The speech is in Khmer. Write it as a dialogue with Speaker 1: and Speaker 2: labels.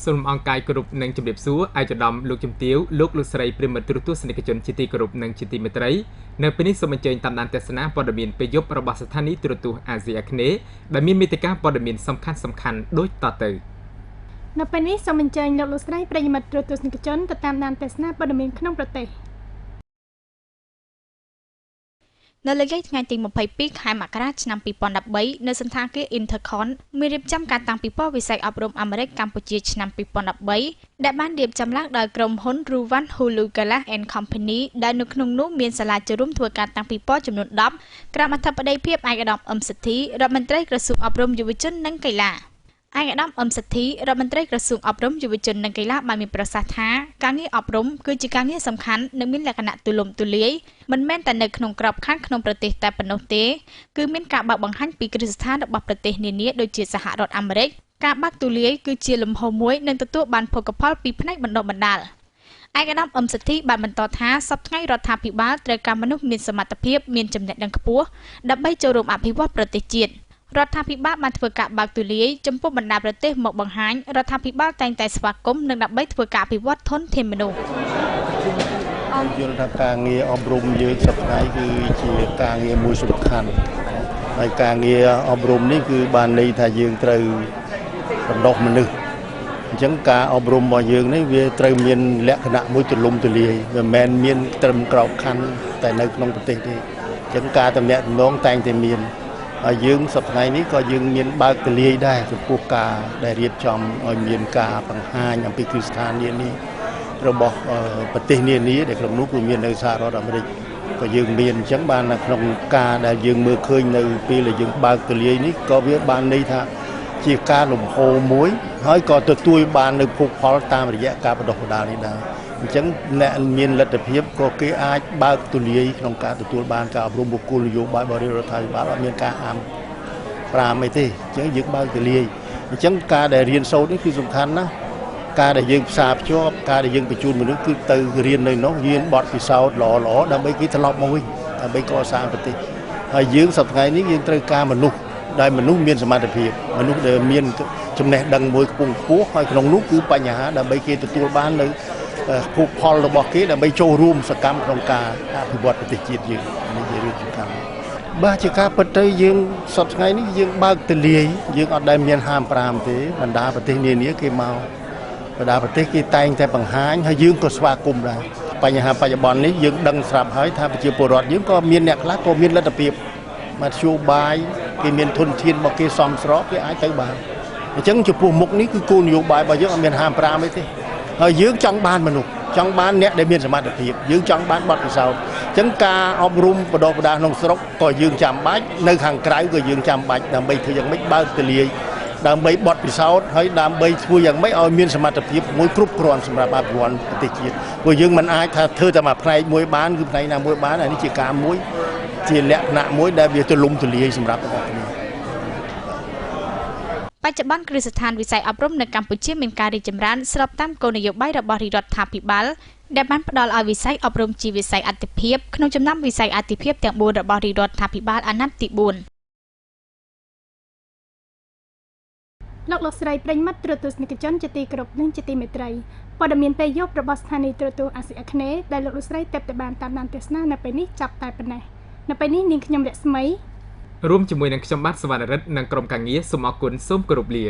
Speaker 1: សូមអង្គកាយគោរពនិងជម្រាបសួរឯកឧត្តមលោកជំទាវលោកលោកស្រីប្រិមត្តទូរទស្សនិកជនជាទីគោរពនិងជាទីមេត្រីនៅពេលនេះសូមអញ្ជើញតាមដានទស្សនាព័ត៌មានពេលយប់របស់ស្ថានីយ៍ទូរទស្សន៍អាស៊ីអាគ្នេយ៍ដែលមានមេតិការព័ត៌មានសំខាន់ៗដូចតទៅ
Speaker 2: នៅពេលនេះសូមអញ្ជើញលោកលោកស្រីប្រិយមិត្តទូរទស្សនិកជនទៅតាមដានទស្សនាព័ត៌មានក្នុងប្រទេស
Speaker 3: នៅលើថ្ងៃទី22ខែមករាឆ្នាំ2013នៅសណ្ឋាគារ Intercon មានរៀបចំការតាំងពិព័រណ៍វិស័យអប់រំអាមេរិកកម្ពុជាឆ្នាំ2013ដែលបានរៀបចំឡើងដោយក្រុមហ៊ុន Ruwan Hulugala and Company ដែលនៅក្នុងនោះមានសាលាចូលរួមធ្វើការតាំងពិព័រណ៍ចំនួន10ក្រោមអធិបតីភាពឯកឧត្តមអឹមសិទ្ធិរដ្ឋមន្ត្រីក្រសួងអប់រំយុវជននិងកីឡាឯកឧត្តមអឹមសិទ្ធិរដ្ឋមន្ត្រីក្រសួងអប់រំយុវជននិងកីឡាបានមានប្រសាសន៍ថាការងារអប់រំគឺជាការងារសំខាន់និងមានលក្ខណៈទូលំទូលាយមិនមែនតែនៅក្នុងក្របខ័ណ្ឌក្នុងប្រទេសតែប៉ុណ្ណោះទេគឺមានការបើកបង្ហាញពីគ្រឹះស្ថានរបស់ប្រទេសនានាដូចជាសហរដ្ឋអាមេរិកការបើកទូលាយគឺជាលំហមួយនិងទទួលបានភោគផលពីផ្នែកបណ្ដុះបណ្ដាលឯកឧត្តមអឹមសិទ្ធិបានបន្តថាសប្តាហ៍ថ្ងៃរដ្ឋាភិបាលត្រូវការមនុស្សមានសមត្ថភាពមានចំណេះដឹងខ្ពស់ដើម្បីចូលរួមអភិវឌ្ឍប្រទេសជាតិរដ្ឋាភិបាលបានធ្វើការបើកទូលាយចំពោះបណ្ដាប្រទេសមកបង្ហាញរដ្ឋាភិបាលតែងតែស្វាគមន៍និងដើម្បីធ្វើការអភិវឌ្ឍធនធានមនុស្ស
Speaker 4: យល់ថាការងារអប់រំយើងសប្តាហ៍គឺជាការងារមួយសំខាន់ហើយការងារអប់រំនេះគឺបានន័យថាយើងត្រូវបណ្ដុះមនុស្សអញ្ចឹងការអប់រំរបស់យើងនេះវាត្រូវមានលក្ខណៈមួយទូលំទូលាយមិនមែនមានត្រឹមក្របខ័ណ្ឌតែនៅក្នុងប្រទេសទេអញ្ចឹងការតំណាក់តំណងតែងតែមានហើយយើងសប្តាហ៍នេះក៏យើងមានបើកទូលាយដែរចំពោះការដែលរៀបចំឲ្យមានការបង្ហាញអំពីគ្រឹះស្ថាននានារបស់ប្រទេសនានាដែលក្នុងនោះគឺមាននៅសហរដ្ឋអាមេរិកក៏យើងមានអញ្ចឹងបានក្នុងការដែលយើងមើលឃើញនៅពេលដែលយើងបើកទូលាយនេះក៏វាបានន័យថាជាការលំហមួយហើយក៏ទទួលបាននៅភោគផលតាមរយៈការបណ្ដុះបណ្ដាលនេះដែរអញ្ចឹងអ្នកមានលទ្ធភាពក៏គេអាចបើកទូលាយក្នុងការទទួលបានការអប់រំបុគ្គលនយោបាយបរិរដ្ឋាភិបាលអត់មានការហាមប្រាមអីទេអញ្ចឹងយើងបើកទូលាយអញ្ចឹងការដែលរៀនសូត្រនេះគឺសំខាន់ណាស់ការដែលយើងផ្សារភ្ជាប់ការដែលយើងបញ្ជូនមនុស្សគឺទៅរៀននៅនោះរៀនបទពិសោធន៍ល្អៗដើម្បីគេត្រឡប់មកវិញដើម្បីកសាងប្រទេសហើយយើងសប្តាហ៍នេះយើងត្រូវការមនុស្សដែលមនុស្សមានសមត្ថភាពមនុស្សដែលមានចំណេះដឹងមួយខ្ពង់ខ្ពស់ហើយក្នុងនោះគឺបញ្ហាដើម្បីគេទទួលបាននៅភោគផលរបស់គេដើម្បីចូលរួមសកម្មក្នុងការអភិវឌ្ឍប្រទេសជាតិយើងនេះជារឿងសំខាន់បាទជាការពិតទៅយើងសប្តាហ៍ថ្ងៃនេះយើងបើកទូលាយយើងអត់ដែលមានហាមប្រាមទេបណ្ដាប្រទេសនានាគេមកបណ្ដាប្រទេសគេតែងតែបង្ហាញហើយយើងក៏ស្វាគមន៍ដែរបញ្ហាបច្ចុប្បន្ននេះយើងដឹងស្រាប់ហើយថាប្រជាពលរដ្ឋយើងក៏មានអ្នកខ្លះក៏មានលទ្ធភាពមធ្យោបាយគេមានធនធានរបស់គេសមស្របគេអាចទៅបានអញ្ចឹងចំពោះមុខនេះគឺគោលនយោបាយរបស់យើងអត់មានហាមប្រាមអីទេហើយយើងចង់បានមនុស្សចង់បានអ្នកដែលមានសមត្ថភាពយើងចង់បានបទពិសោធន៍អញ្ចឹងការអប់រំបណ្ដុះបណ្ដាលក្នុងស្រុកក៏យើងចាំបាច់នៅខាងក្រៅក៏យើងចាំបាច់ដើម្បីធ្វើយ៉ាងម៉េចបើកទូលាយដើម្បីបទពិសោធន៍ហើយដើម្បីធ្វើយ៉ាងម៉េចឲ្យមានសមត្ថភាពមួយគ្រប់គ្រាន់សម្រាប់អភិវឌ្ឍប្រទេសជាតិព្រោះយើងមិនអាចថាធ្វើតែមួយផ្នែកមួយបានគឺផ្នែកណាមួយបានអានេះជាការមួយជាលក្ខណៈមួយដែលវាទូលំទូលាយសម្រាប់ទាំងអស់គ្នា
Speaker 3: បច្ចុប្បន្នគ្រឹះស្ថានវិស័យអប់រំនៅកម្ពុជាមានការរីកចម្រើនស្របតាមគោលនយោបាយរបស់រាជរដ្ឋាភិបាលដែលបានផ្ដល់ឲ្យវិស័យអប់រំជាវិស័យអាទិភាពក្នុងចំណោមវិស័យអាទិភាពទាំង4របស់រាជរដ្ឋាភិបាលអាណត្តិទី4
Speaker 2: លោកលោកស្រីប្រិយមិត្តទូរទស្សនិកជនជាទីគោរពនិងជាទីមេត្រីព័ត៌មានពេលយប់របស់ស្ថានីយ៍ទូរទស្សន៍អាស៊ីអាគ្នេយ៍ដែលលោកលោកស្រីទើបតែបានតាមដានទស្សនានៅពេលនេះចាប់តែប៉ុណ្ណេះនៅពេលនេះនាងខ្ញុំរស្មី
Speaker 1: រួមជាមួយនឹងខ្ញុំបាទសវណ្ណរិទ្ធនិងក្រុមការងារសូមអរគុណសូមគោរពលា